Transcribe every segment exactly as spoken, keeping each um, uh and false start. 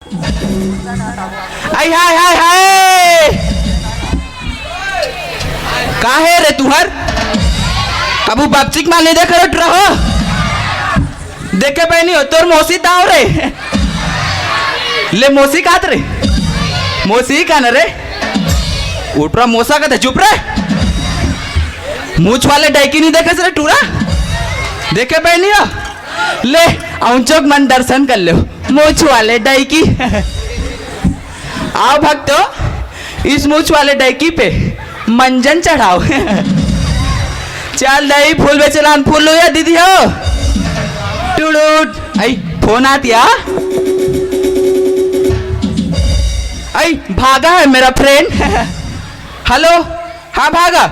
आई हाय हाय हाय। का हे रे तुहर? कभू बापचिक माने देख रट रहो। देखे बहनी हो तोर मौसी दाव रे। ले मौसी कात रे। मौसी का न रे? उठरा मौसा का थे चुप रे। मूछ वाले डाइकी नहीं देखे रे टूरा। देखे बहनी हो। ले, औंचोक मन दर्शन कर लो। मूछ वाले डाइकी। आओ भक्तों, इस मूछ वाले डाइकी पे मंजन चढ़ाओ। चल दई, फूल बेचलान फूल लो या दीदी हो। टुडुट, आई, फोन आत या। आई, भागा है मेरा फ्रेंड। हेलो, हाँ भागा।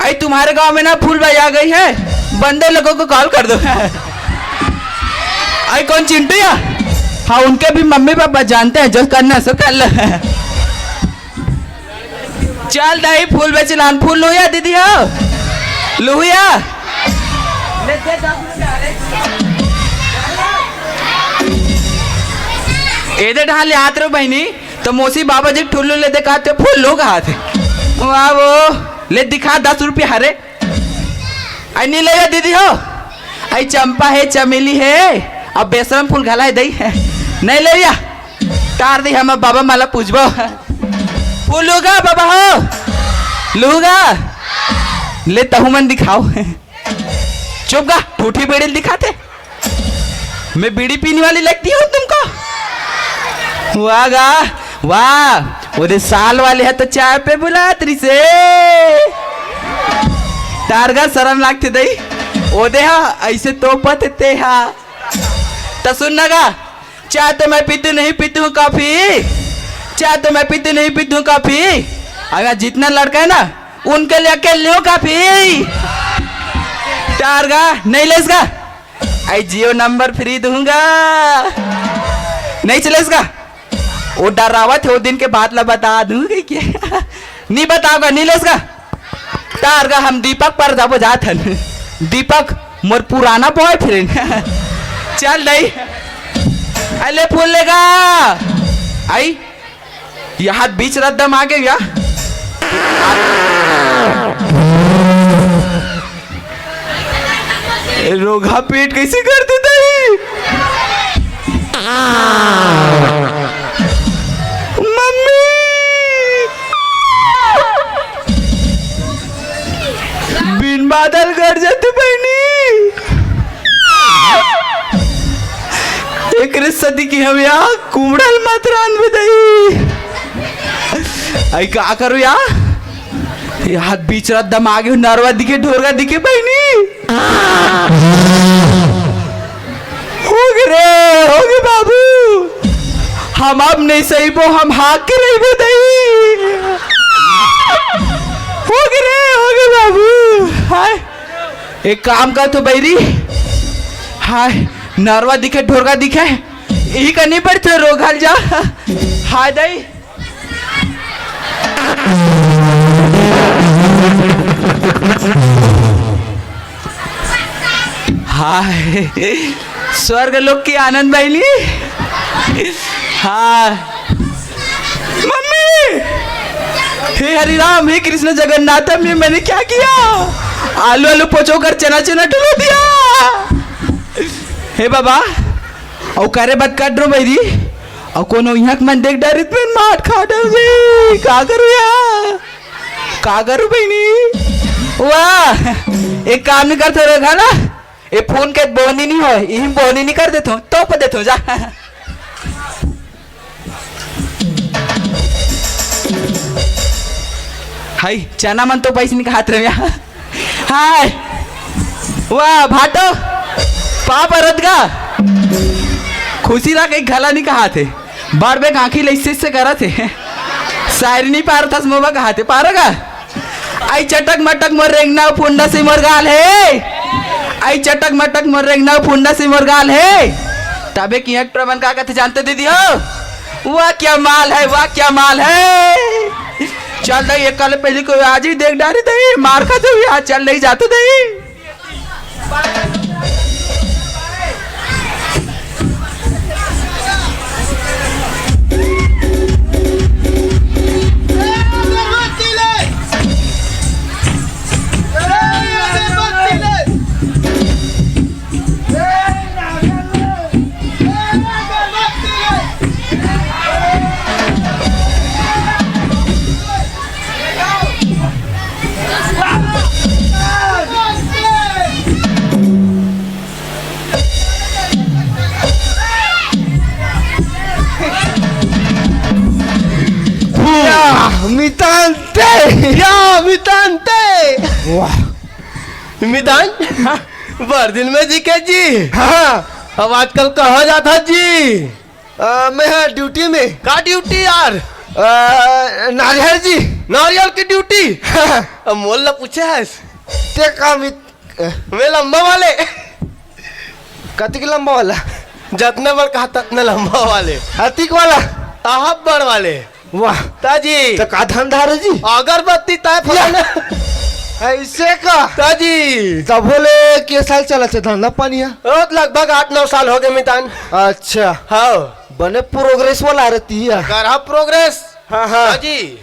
आई, तुम्हारे गांव में ना फूल बाई आ गई है, बंदे लोगों को कॉल कर दो। आई, कौन चिंटू या? हाँ, उनके भी मम्मी पापा जानते हैं, जो करना है सो कर लो। चल दाई, फूल बेचलान फूल लुहिया दीदी हो, लुहिया। एदे ढाल याद रो बहनी, तो मौसी बाबा जी ठुल्लू ले दे कहते फूल लो कहा थे। वाह वो, ले दिखा दस रुपया हरे। आई नहीं ले या दीदी हो, आई चंपा है, चमेली है, अब बेसरम फूल घला है दई है, नहीं ले या। तार दी हम अब बाबा माला पूछबो। फूल लूगा बाबा हो, लूगा। ले तहु मन दिखाओ। चुप गा, ठूठी बेड़िल दिखाते। मैं बीड़ी पीने वाली लगती हूँ तुमको? वाह गा, वाह। ओदे साल वाले है तो चाय पे बुलात रही से। तारगा शरम लागते दई। ओदे हा ऐसे तो पत ते हा। तो सुन ना गा, चाय तो मैं पीती नहीं पीती हूँ कॉफी। चाय तो मैं पीती नहीं पीती हूँ कॉफी। अगर जितना लड़का है ना, उनके लिए अकेले हो काफी। तारगा नहीं लेसगा? आई जियो नंबर फ्री दूंगा। नहीं चलेसगा? वो डरावत है, वो दिन के बात ला बता दूंगी क्या? नहीं बताओगा, नहीं लेसगा? तारगा हम दीपक पर जाबो जात हन। दीपक मोर पुराना बॉयफ्रेंड। चल दई। अले फूल लेगा। आई, यहाँ बीच रद्दम आ गया। रोगहा पेट कैसे कर देता है? मम्मी, बिन बादल गरजत बहनी। एकरे सदी की हम यहाँ कुमड़ल मत रांध दई। आई का करू या? यार बीच रात दम आ गयो, नरवा दिखे, ढोरगा दिखे बहनी। हो गे रे, हो गे बाबू, हम अब नहीं सहीबो, हम हाक के रहिबो दई। हो गे रे, हो गे बाबू। हाय, एक काम कर तो बैरी, हाय, नरवा दिखे, ढोरगा दिखे, यही का नहीं पड़ते रोग हल जा। हाय दई। हाय, स्वर्ग लोक की आनंद बहिनी। हाँ। मम्मी, हे हरि राम, हे कृष्ण जगन्नाथ, ये मैंने क्या किया? आलू आलू पोचो कर चना चना डुलो दिया। हे बाबा, अउ करे बात काट रो बैरी, अउ कोनो इहाँ के मन देख डारित में मार खा डर जी, का करू या? का करू बहिनी? वाह, एक काम नहीं करते रहे ना, ये फोन के बोहनी नहीं हो, यही बोहनी नहीं कर देते हो, तो पर देते हो जा। हाय, चना मन तो पैसे नहीं खात रहे यार। हाय, वाह भाटो, पाप अरत का खुशी ला कहीं घला नहीं कहा थे। बार बेक आंखी ले इससे इससे करा थे। शायरी नहीं पार था मोबा कहा थे, पार का? आई चटक मटक मोर रेंगना फुंडा से मोर गाल है। आई चटक मटक मोर रेंगना फुंडा से मोर गाल है। तबे की एक्टर मन का कहते जानते दीदी हो? वाह क्या माल है, वाह क्या माल है। चल दई, एक कल पहले कोई आज ही देख डारी दई, मार खा दई, आज चल नहीं जाते दई। मितान ते। या, मितान ते। वाह। मितान, हाँ। बड़ दिन में दिखे जी। हाँ। अब आजकल कहाँ जात हस जी? अ, मैं हा ड्यूटी में। का ड्यूटी यार? अ, नारियल जी। नारियल की ड्यूटी? हाँ। अब मोल ला पूछे हस? ते का मित-, अ, मैं लंबा वाले। कतिक लंबा वाला? जतना बड़ कहा ततना लंबा वाले। अतिक वाला? अहब बड़ वाले। वाह। ताजी। तो का धंधा रे जी? अगरबत्ती ताय या। फलाना। ऐसे का? ताजी। तभो ले के साल चलत हे धंधा पानी ह? ओ, लगभग आठ नौ साल हो गए मितान। अच्छा। हाँ। बने प्रोग्रेस वाला रहती है। कर हाँ प्रोग्रेस। हाँ, हाँ। ताजी।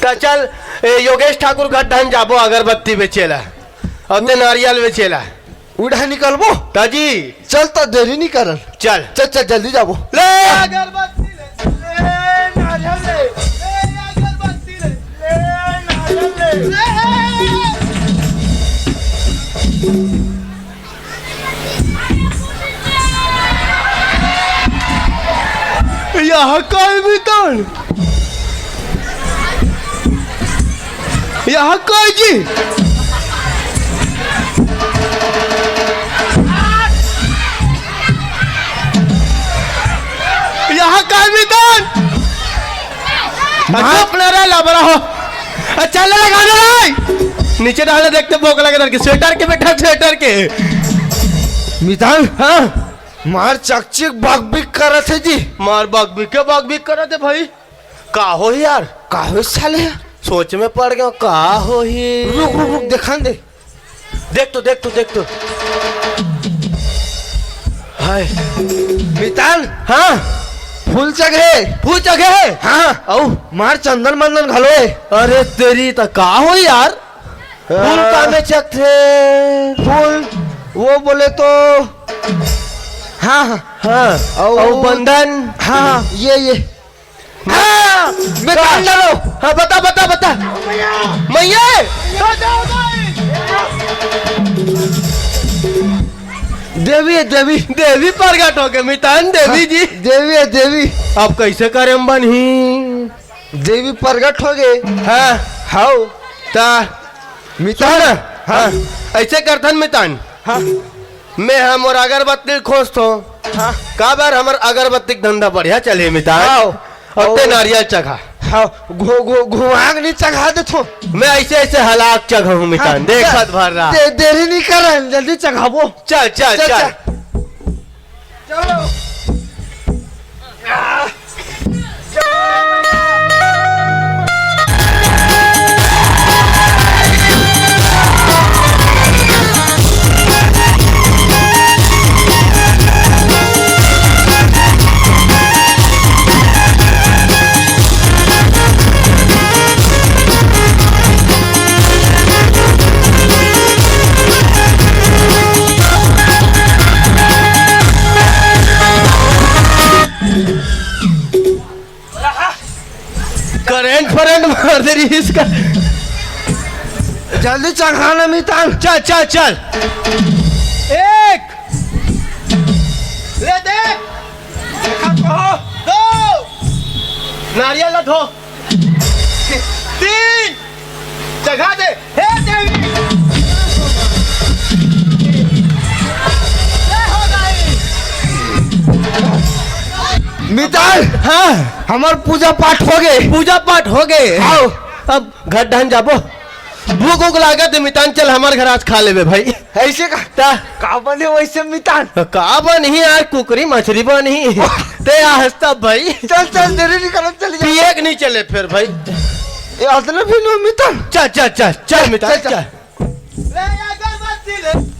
त चल, ए, योगेश ठाकुर घर धन जाबो अगरबत्ती बेचेला। अउ ते नारियल बेचेला। उड़ा निकलबो। ताजी। चल त देरी नहीं करल। चल। चल, चल, जल्दी जाबो। ले अगरबत्ती ले, ले नारियल ले, ले अगरबत्ती ले, ले नारियल ले। यहाँ काय मितान? यहाँ काय जी? यहाँ काय मितान? हाँ। चुप ना रह, लबरा हो। अच्छा, ले लगा दे रे। नीचे डाल दे, देखते भूख लगे तेरे के। स्वेटर के बेटा, स्वेटर के। मितान। हाँ। मार चकचिक बकबिक करत हे जी। मार बकबिक के बकबिक करत हे भाई। का होही यार? का होही साले? सोच में पड़ गया, का होही? रुक, रुक, रुक, देखान दे। देख तो, देख तो, देख तो। हाय। मितान। हाँ। फूल चघे। फूल चघे? हाँ। अउ? मार चंदन मंदन घलो हे। अरे तेरी, त का होही यार? फूल का में चघथे? फूल, वो बोले तो, हाँ, हाँ। हाँ। अउ अउ बंदन? हाँ, हाँ, ये, ये। हाँ, मैं का? कान डालो। हाँ, बता, बता, बता। मैया! देवी हे, देवी। देवी प्रगट हो गे, मितान देवी हाँ, जी। देवी हे, देवी। अब कैसे करे बनही? देवी प्रगट हो गे। हाँ। हाउ। त मितान। सुन ना। हाँ। हाँ। ऐसे करथन मितान। हाँ। मैं हा मोर अगरबत्ती खोजथों। हाँ। काबर हमर अगरबत्ती के धंधा बढ़िया चले मितान। हाँ। अउ ते अउ नारियल चघा। हाँ, घु-, घु-, घुमाग नहीं चघा देथों। मैं ऐसे ऐसे हलाक चघा हूँ मितान। हाँ, देखत भर रहा। दे-, देरी नहीं कर रहा, जल्दी चघाबो। चल, चल, चल, चल। चल। चलो। करंट फरंट मार दे रही इसका। जल्दी चढ़ा ना मितान। चल, चल, चल। एक। ले दे। देखा तो। दो। नारियल ला धो। तीन। चढ़ा दे। हे देवी। जय हो गई। मितान। हाँ। हमर पूजा पाठ हो गए। पूजा पाठ हो गए। आओ। अब घर डहन जाबो। भूख उख लागत हे मितान, चल हमर घर आज खा लेबे भाई। ऐसे का? ता? का बने वैसे मितान? का बनही यार, कुकरी मछली बनही। ते आ हंसता भाई। चल, चल, देरी नहीं करत, चल जा। पिए के नहीं चले फिर भाई। ये अदले भी नो मितान। चल, चल, चल, चल मितान, चल, चल। चल। ले अगरबत्ती ले।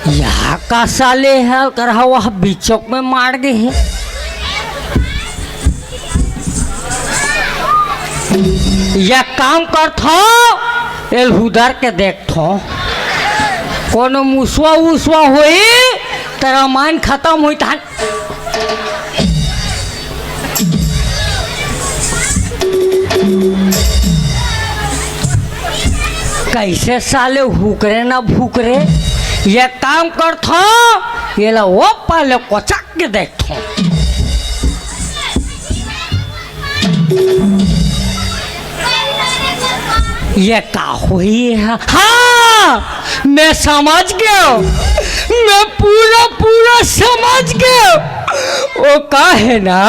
यह का साले हे, अलकरहा वह बीच चौक में माड़ गे हे। यह काम करथो, एल हुदर के देखथो, कोनो मुसवा उसवा होई, त रामायण खतम होई तहन। कइसे साले हुकरे ना भुकरे। ये काम करथो, ये ला वो पाले कोचक के देखथो। ये का होही? हाँ, मैं समझ गयो, मैं पूरा पूरा समझ गयो। वो का हे ना,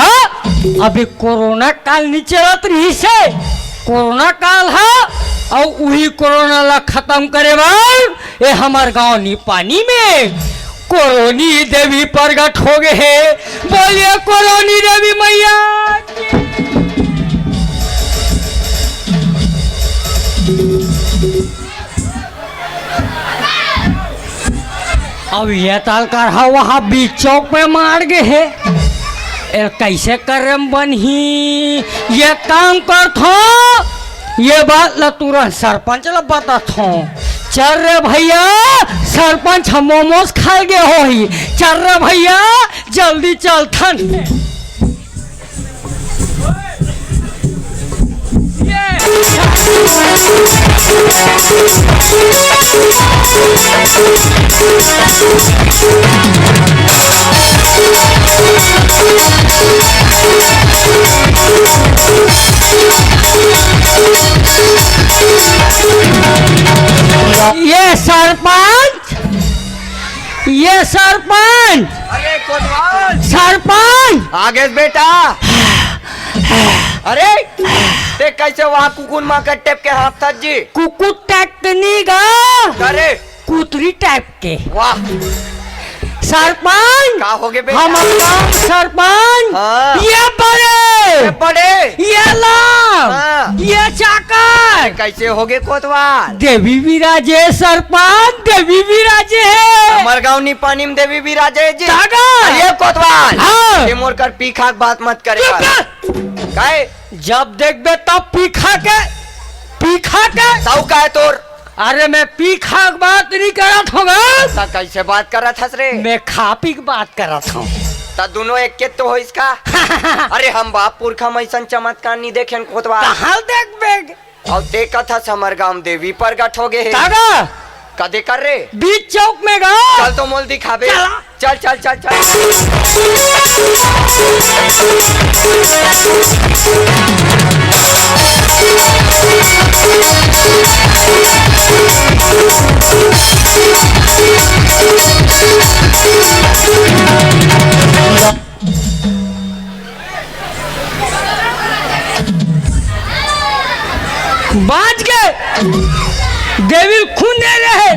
अभी कोरोना काल नइ चलत रहिस हे, कोरोना काल हे, अउ उही कोरोना ला खतम करे बर ये हमर गांव निपानी में कोरोनी देवी प्रगट हो गे हे। बोलिए कोरोनी देवी मैया की। अब ये अलकरहा वहाँ बीच चौक में माड़ गे हे। ए, कइसे करे म बनही? ये काम करथो, ये बात ला तुरंत सरपंच ला बताथो। चल रे भैया, सरपंच ह मोमोज खाए गे होही। चल रे भैया, जल्दी चलथन। ये सरपंच, ये सरपंच, अरे कोतवाल, सरपंच। आगे से बेटा। अरे, ते कइसे वहाँ कुकुर माँ के टेप के हाँफथस जी? कुकुर टाइप के नहीं गा। अरे। कुतरी टाइप के। वाह। सरपंच। का हो गे बेटा? हमर गांव सरपंच। हाँ। ये बड़े। ये बड़े। ये लाम। हाँ। ये चाकर। कइसे हो गे कोतवाल? देवी विराजे सरपंच, देवी विराजे हे। हमर गांव निपानी में देवी विराजे हे जी। काका। अरे कोतवाल। हाँ। ये मोर कर पीखा के बात मत करे चुप वाला। कर। काहे? जब देखबे तब पीखा के, पीखा के। तउ काहे तोर? अरे मैं पीखा के बात नइ करत हों गा। त कइसे बात करत हस रे? मैं खा पी के बात करत हों। त दुनों एके तो होइस का? अरे हम बाप पुरखा म अइसन चमत्कार नइ देखेन कोतवाल। कहाँ देखबे? अउ ते कथस हमर गांव देवी प्रगट हो गे हे। काका। कदे कर रे? बीच चौक में गा। चल तो मोल दिखाबे। चला। चल, चल, चल, चल। बाज गे। देवी ल खून दे रहे।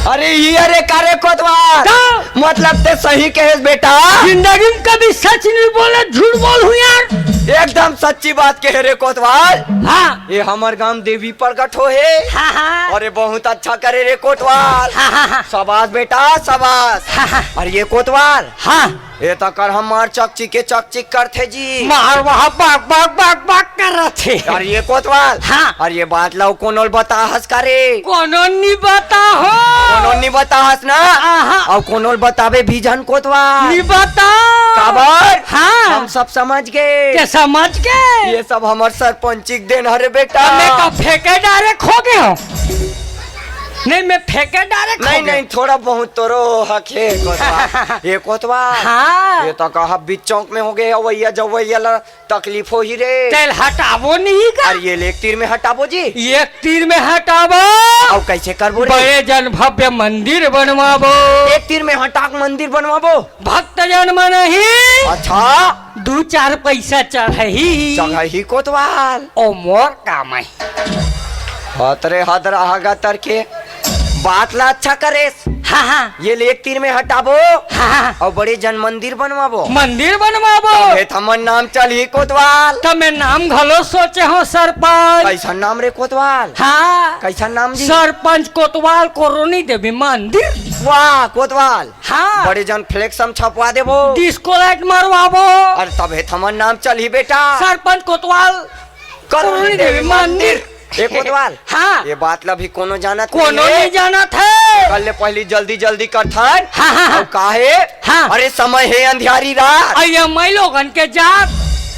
अरे ये रे का रे कोतवाल। का? मतलब ते सही कहेस बेटा। जिंदगी में कभी सच नहीं बोला, झूठ बोल हूँ यार। एकदम सच्ची बात कहे रे कोतवाल। हाँ। ये हमर गांव देवी प्रगट हो हे। हाँ, हाँ। अरे बहुत अच्छा करे रे कोतवाल। हाँ, हाँ, हाँ। शाबाश बेटा, शाबाश। हाँ, हाँ। अरे ये कोतवाल। हाँ। ए त कर हमर चकचिक के चकचिक करथे जी। मार वहाँ बक बक बक बक करत हे। अरे ये कोतवाल। हाँ। अरे ये बात ला कोनो ल बताहस का रे? कोनो नि बताहो। कोनो नि बताहस ना? आहा। अउ कोनो ल बताबे भी झन कोतवाल। नि बता। काबर? हाँ। हम सब समझ गे। के समझ गे? ये सब हमर सरपंची के देन हरे बेटा। मैं का फेंके डायरेक्ट हो गे हों। नहीं, मैं फेंके डायरेक्ट नहीं, हो गे। नहीं, थोड़ा बहुत तोरो हक हे कोतवाल। ये कोतवाल। हाँ। ये त कहा बीच चौक में हो गे, अवैया जवैया ला तकलीफ होही रे। तेल हटाबो नहीं का? अरे ये ले एक तीर में हटाबो जी। एक तीर में हटाबो। अउ कइसे करबो रे? बड़े जन भव्य मंदिर बनवाबो। एक तीर में हटाक मंदिर बनवाबो। भक्त जन मन ही। अच्छा। दू चार पैसा चढ़ही। चढ़ही कोतवाल। ओ मोर काम हे। हत रे हत रहा गा तर के। बात ला अच्छा करेस। हाँ, हाँ। ये ले एक तीर में हटाबो। हाँ, हाँ। अउ बड़े जन मंदिर बनवाबो। मंदिर बनवाबो। तभे त हमर नाम चलही कोतवाल। त मैं नाम घलो सोचे हों सरपंच। कइसन नाम रे कोतवाल? हाँ। कइसन नाम जी? सरपंच कोतवाल कोरोनी देवी मंदिर। वाह कोतवाल। हाँ। बड़े जन फ्लेक्स हम छपवा देबो। डिस्को लाइट मरवाबो। अरे तभे थमन नाम चलही बेटा। सरपंच कोतवाल। करुणी देवी मंदिर। ए कोतवाल। हाँ। ये बात ला भी कोनो जानत कोनो नहीं है। नहीं जानत है। कर ले पहली जल्दी जल्दी करथन। हाँ, हाँ, हाँ। अउ काहे? हाँ। अरे समय हे अंधियारी रात। अउ ये माई लोगन के जात।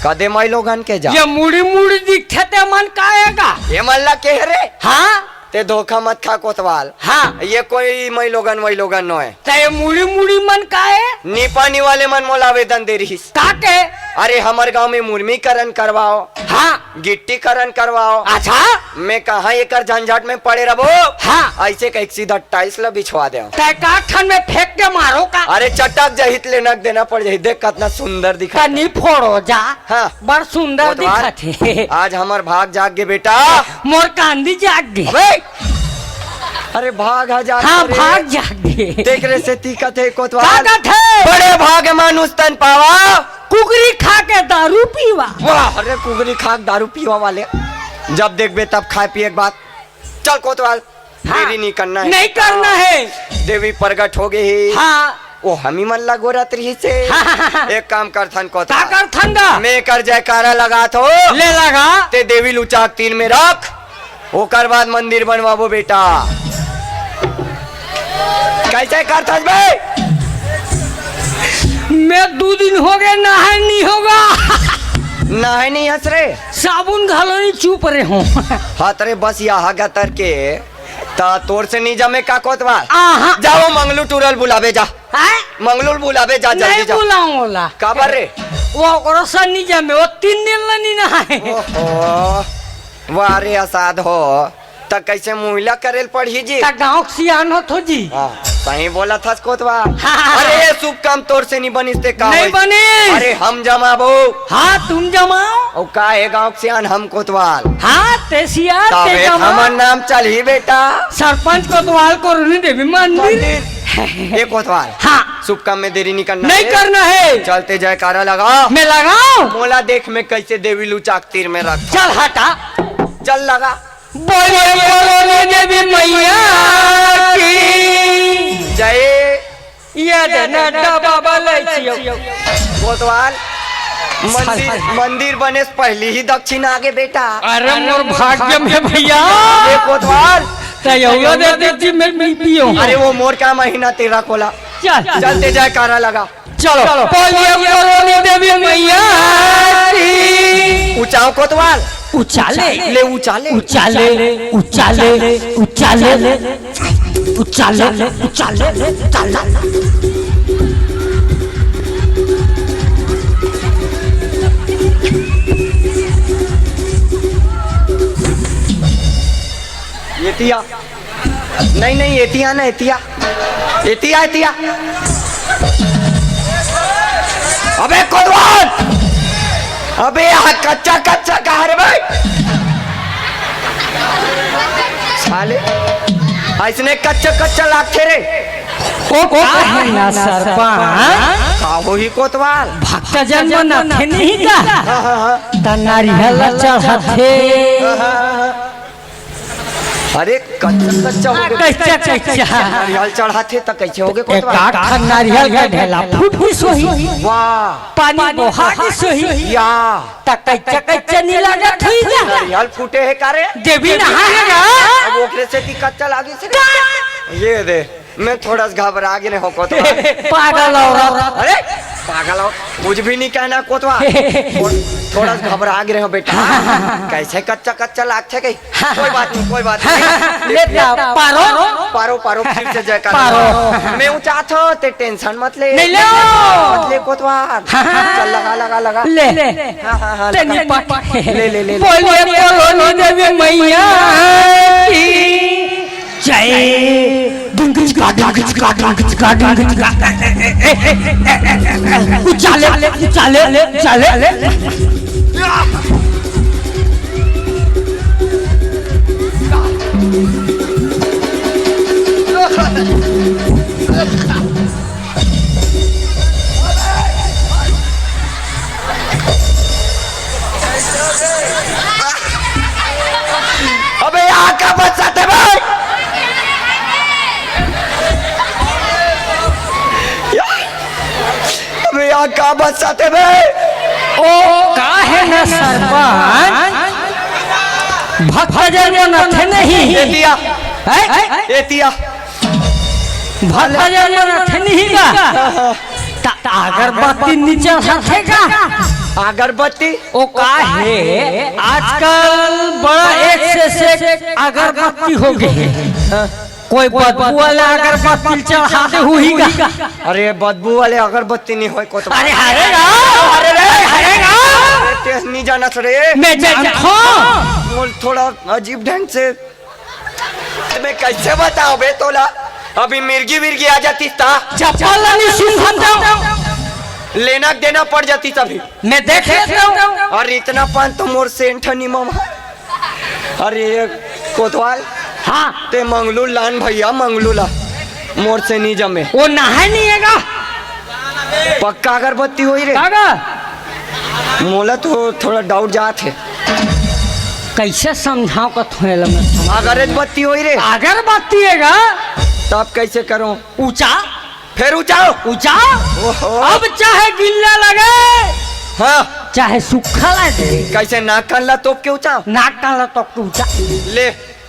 कदे माई लोगन के जात? ये मुड़ी मुड़ी दिखथे ते मन काएगा। ये मन ला के रे? हाँ। ते धोखा मत खा कोतवाल। हाँ। ये कोई मई लोगन वई लोगन नोय। ते ये मुड़ी मुड़ी मन का है? नी पानी वाले मन मोला आवेदन दे रहिस। का के? अरे हमर गांव में मुर्मीकरण करवाओ। हाँ। गिट्टीकरण करवाओ। अच्छा। मैं कहाँ एकर झंझट में पड़े रबो। हाँ। ऐसे कह के सीधा टाइल्स ला बिछवा दे। ते का ठन में फेंक के मारो का? अरे चटक जहित ले नक देना पड़ जाही। देख कितना सुंदर दिखा। कनी फोड़ो जा। हाँ। बड़ सुंदर कोतवाल, दिखत हे। आज हमर भाग जाग गे बेटा। मोर कांदी जाग गे। अबे! अरे भाग हा जाग हाँ, रे। भाग जाग गे। तेकरे सेती कथे कोतवाल। का कथे? बड़े भाग मानुष तन पावा। कुकरी खा के दारू पीवा। वाह, अरे कुकरी खा के दारू पीवा वाले। जब देखबे तब खाए पिए के बात। चल कोतवाल, हाँ। देरी नहीं करना है। नहीं करना है। देवी प्रगट हो गई है। हाँ। वो हमी मन ला गोरत रहिस हे। हाँ, हाँ, हाँ। एक काम करथन कोतवाल। का करथन गा? मैं कर जयकारा लगात हो। ले लगा। ते देवी लुचाक तीर में रख, ओकर बाद मंदिर बनवाबो बेटा। कैसे करथस बे? मैं दू दिन हो गए नहाए नहीं होगा। नहाए नहीं हस रे? साबुन घलो नहीं चुप रहे हो। हाथ रे बस यहाँ गतर के। त तोर से नहीं जमे का कोतवाल? आहा। जाओ मंगलू टूरल बुलावे जा। हैं? मंगलू बुलावे जा, जल्दी नहीं जा। बुलाऊं ओला। काबर रे? वो ओकरो से नहीं जमे, वो तीन दिन ला नहीं नहाए। ओहो, वाह रे असाद हो। त कैसे मुहिला करेल पड़ही जी? त गांव के सियान हो थो जी। हाँ, सही बोला थस कोतवाल। हाँ। अरे ये शुभ काम तोर से नहीं बनिस ते का नहीं होई? बनिस। अरे हम जमाबो। हाँ, तुम जमाओ। अउ का हे गांव के सियान हम कोतवाल? हाँ, ते सियान, ते तबे जमाओ। हमर नाम चलही बेटा। सरपंच कोतवाल करुणी देवी मंदिर। मंदिर। ए कोतवाल। हाँ। शुभ काम में देरी नहीं करना नहीं है। करना है। चल ते जयकारा लगा। मैं लगाऊं? मोला देख में कैसे देवी लुचाक तीर में रख। चल हटा। चल लगा। बोले बोलो रे देवी मैया की। जय। ये देना डब्बा वाले छियो। कोतवाल, मंदिर, साला। मंदिर बने से पहले ही दक्षिण आगे बेटा। अरे मोर भाग्य में भैया। ये कोतवाल। तो ये दे दे जी मैं पी पियो। अरे वो मोर का महीना तेरा कोला। चल। चल ते जयकारा लगा। चलो, चलो। बोलिए बोलो नी देवी मैया की। ऊंचाओ कोतवाल। उचाले। ले ऊंचाले। उचाले, उचाले, उचाले, उचाले, उचाले, उचाले। ये तिया। नहीं, नहीं, एतिया ना, एतिया। एतिया, एतिया। अबे कोतवाल! अबे यहाँ कच्चा, कच्चा कहा रे भाई? साले, ऐसने कच्चा, कच्चा लागथे रे। ओ, ओ, का है ना सरपंच? का होही कोतवाल? भक्तजन मन आथे नहीं का? हाँ, हाँ, हाँ। त नारियल चढ़ाथे। हाँ, हाँ, हाँ, हाँ। अरे कच्चा कच्चा हो हाँ, गया। कच्चा कच्चा। नारियल चढ़ाथे त कैसे हो गए एक कोतवाल? आठ ठन नारियल के ढेला फूट गिस होही। वाह। पानी बोहा गिस होही। या। त कच्चा कच्चा नी लागत होही ना। नारियल फूटे हे का रे? देवी नहा हे ना। अब ओकरे से ती कच्चा लागे से। ये दे। मैं थोड़ा सा घबरा गे हो कोतवाल। पागल औरत। अरे पागल हो, कुछ भी नहीं कहना कोतवाल। थो-, थोड़ा सा घबरा गे हो बेटा। कैसे कच्चा कच्चा लागथे कहीं? कोई बात नहीं, कोई बात नहीं। ले पारो। पारो, पारो, फिर से जयकारा। पारो। मैं ऊंचा था, ते टेंशन मत ले। नहीं ले। मत ले कोतवाल। चल लगा, लगा, लगा। ले। हाँ, हाँ, हाँ, लगा। ले, ले, ले, ले। बोलिए बोलो नी देवी मैया की। जय। उचाले, उचाले, उचाले। अबे यहाँ का बच्चा थे भाई? का बरसात हे बे? ओ, का हे न सरपंच, भक्तजन मन अथे नहीं। एतिया। हैं? एतिया। भक्तजन मन अथे नहीं का? त अगरबत्ती नी चढ़ाथे का? अगरबत्ती? ओ का हे, आजकल बड़ा एक से एक अगरबत्ती हो गे हे। कोई बदबू वाला अगरबत्ती चढ़ा दे हुई का? अरे, बदबू वाले अगरबत्ती नहीं होय को तो। अरे, हरे राम, अरे रे, हरे राम। अरे, तें नहीं जानस रे। मैं जानथों। मोला थोड़ा अजीब ढंग से, मैं कैसे बताओं बे तोला? अभी मिर्गी विर्गी आ जाती ता। चप्पल नहीं सुनता। लेना देना पड़ जाती तभी। मैं देख लेता हूँ। और इतना पान तो मोर सेंठ नहीं मामा। अरे ये कोतवाल। हाँ। तें मंगलू लान भैया, मंगलू ला। मोर से नहीं जमे। वो नहाय नहीं हे का? पक्का अगरबत्ती होही रे। काका? मोला तो थोड़ा doubt जात हे। कैसे समझाओं का थोड़ा लम्बा? अगरबत्ती होही रे। अगरबत्ती हे का? तब कैसे करों? ऊंचा। फेर ऊंचाओ। ऊंचाओ। ओहो। अब चाहे गिल्ला लगे, हाँ। चाहे सूखा लगे। कैसे नाक कान ला तोप के ऊंचाओ? नाक कान ला तोप के ऊंचा। ले,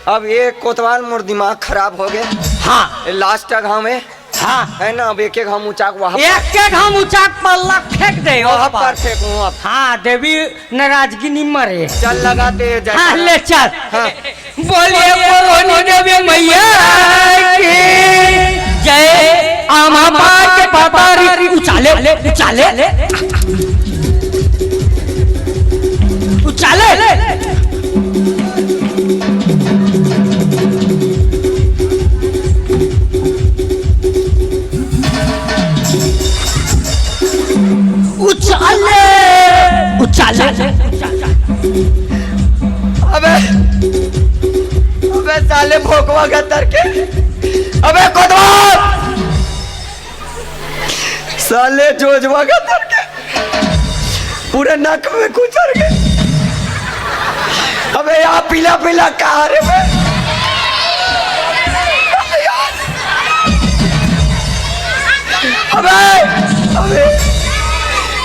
अब ये कोतवाल मोर दिमाग खराब हो गे। हाँ। ये last का घाम हे। हाँ। हे ना, अब एक एक घाम ऊंचा के वहाँ एक एक घाम ऊंचा के पल्ला फेंक दे, वहाँ ऊपर। पर फेंकूं अब। हाँ, देवी नाराजगी नहीं मरे। चल लगा तें जयकारा। हाँ, ले चल। हाँ। बोलिए बरौनी देवी मैया की जय। आमा पार के पतारी उचाले, उचाले, उचाले। उचाले, उचाले। अबे, अबे साले भोकवा गतर के। अबे कोतवाल। साले जोजवा गतर के। पूरे नाक में घुसर गे। अबे यार पीला पीला का रे बे? अबे, अबे,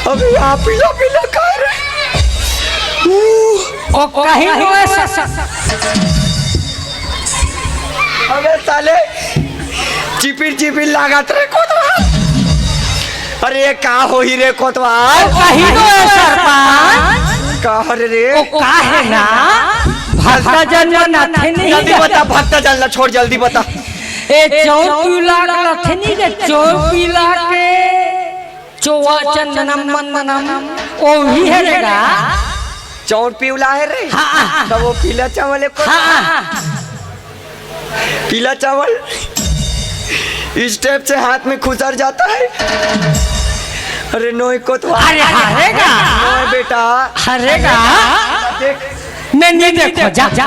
अबे, यहाँ पीला पीला का रे? ऊ। ओ, कहीं नहीं हुआ स-, स-, अबे साले, चिपिर चिपिर लागत रे कोतवाल। अरे, ये का होही रे कोतवाल? ओ, कहीं नहीं हुआ सरपंच। का हरे रे? ओ, का हे ना? भक्तजन मन अथे नहीं जल्दी का? बता, भक्तजन ला छोड़, जल्दी बता। ए, चौर पीला के लथनी के, चौर पीला के, चौवा चंदनम मंदनम, ओ भी हे रे गा। चौर पीला हे रे? हाँ। तब वो पीला चावल हे को? हाँ। पीला चावल इस type से हाथ में खुसर जाता है। अरे नोई कोतवाल। अरे हरे गा। नोई बेटा। हरे गा। देख, मैं नहीं देखो, जा, जा।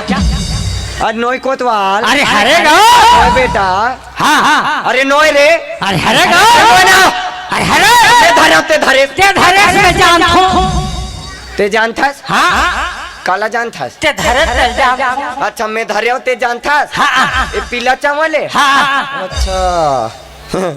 अरे नोई कोतवाल। अरे हरे गा। नोई बेटा। हाँ, हाँ। अरे नोई रे। अरे हरे गा। अरे नोई ना। अरे हरे। तें धरे, तें धरे। तें धरे से मैं जानथों। तें जानथस? हाँ। काला जानथस? तें धरे तें जानथस। अच्छा, मैं धरे हूँ, तें जानथस? हाँ, हाँ, हाँ। ये पीला चावल हे? हाँ, हाँ, हाँ। अच्छा।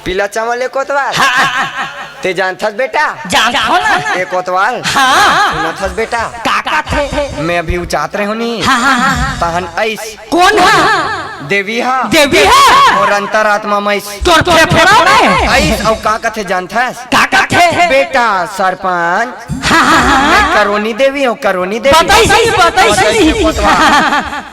पीला चावल हे कोतवाल? हाँ, हाँ, हाँ। तें जानथस बेटा? जानथों ना। ए कोतवाल? हाँ। सुनथस बेटा? का कथे? मैं अभी उचात रहे हूँ नी। हाँ, हाँ, हाँ, हाँ। तहन अइस। कोन हा? देवी हा। देवी हा? मोर अंतरात्मा म अइस। तोर फेफड़ा में? अइस, अउ का कथे जानथस? का कथे? बेटा सरपंच, हाँ, हाँ, हाँ। मैं करोनी देवी हूँ, करोनी देवी। बताइस नहीं, बताइस नहीं।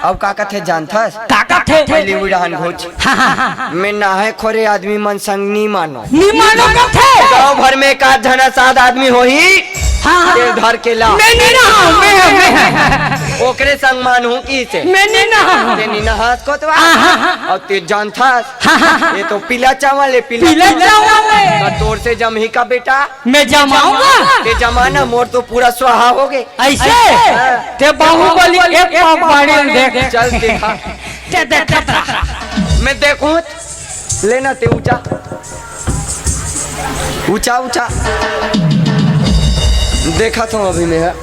अउ का कथे जानथस? का कथे? पहली उड़ान घोच। हाँ, हाँ, हाँ। मैं नहाए खोरे आदमी मन संग नी मानों। नी मानों कथे? गांव भर में एक आध झन असाध आदमी होही, हाँ, हाँ। तेल धर के ला। मैं नी नहाओं, मैं, मैं। ओकरे संग मानहूँ किसे? मैं नी नहाओं। तें नी नहास कोतवाल? हाँ, हाँ, हाँ। अउ तें जानथस? हाँ, हाँ, हाँ। ये तो पीला चावल हे, पीला पीला चावल। चावल हे। त तोर से जमही का बेटा? मैं जमाऊंगा। तें जमा ना, मोर तो पूरा स्वाहा हो गे। अइसे? हाँ। तें बाहुबली एक पाव बाड़ी ल देख। चल देखा। तें देखत रहा। मैं देखूं। ले ना तें उचा। उचा, उचा। देखत हूँ अभी मैं।